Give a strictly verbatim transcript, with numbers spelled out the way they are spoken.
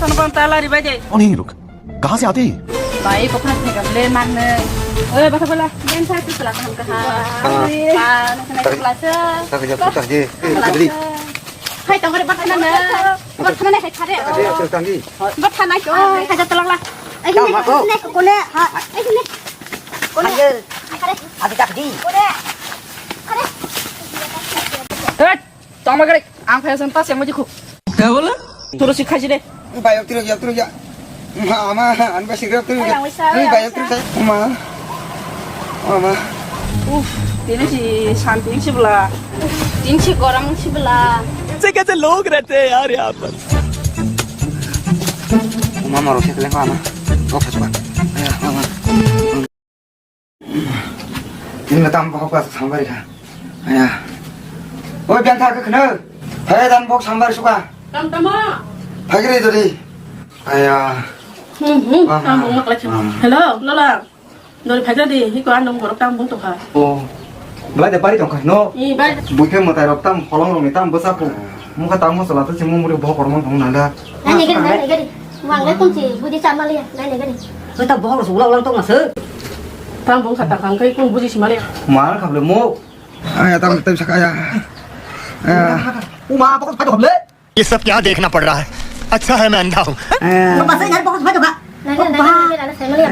Kono kono tala ribai de. Oni ruk. Kahan se aate? Bai ko phan thega le man ne. Oi bata bala. Yan sa tu sala kaham kaha. Ah. Ah, nak kena kelas. Tak je, tak je. Hai tong kare bata na. Bata na hai khare. Tak je, tak je. Bata na ko. Hai khare tolak la. Ai ne. Kone. Ha. Ai ne. Kone. Adi tak di. Kone. Kare. Hei. Tongma gari, ang phai sen ta sengma jikhu. Kya bola? Turu si khaji de. Bayok turu ya, turu ya. Ma, ma, an ba sigra turu ya. Bayok turu ya. Ma. Ma, ma. Uf, tini si santi si bela. Tini si gorang si bela. ऐसे कैसे लोग रहते हैं यार यहाँ पर? Ma, ma, ro se kelen ma. Ro se ba. Ya, ma, ma. Ini tam bohok ba sambar kha. Aya. Oi, biang thak khna. Hai dan bok sambar suka. Tam tamo. Phagri dori. Aya. Hmm, hmm. Ah, tam bok ah. Maklai. Ah. Hello, Lola. Dori phaja di, hiko andong borok tam bok tokha. Oh. Belai de bari tongkha no. I bai. Buikhe mwtai rok tam holong rok ni tam bwsa pu. Mukha tamo sala to chimung muri bohok kormo thong nanda. Nai nai gari, nai nai gari. Wang le tum si budi chama le, nai nai gari. Oi ta bohok rok ulang ulang tong na se. Tang bung kha tang kang kai kung buji si male. Mar khable mo. Aya tam tam sakaya. Aya. Uma apa kau pada khable? ये सब क्या देखना पड़ रहा है? अच्छा है मैं अंधा हूँ। Ba sai nai bohok bai tong kha. Nai nai nai nai nai nai.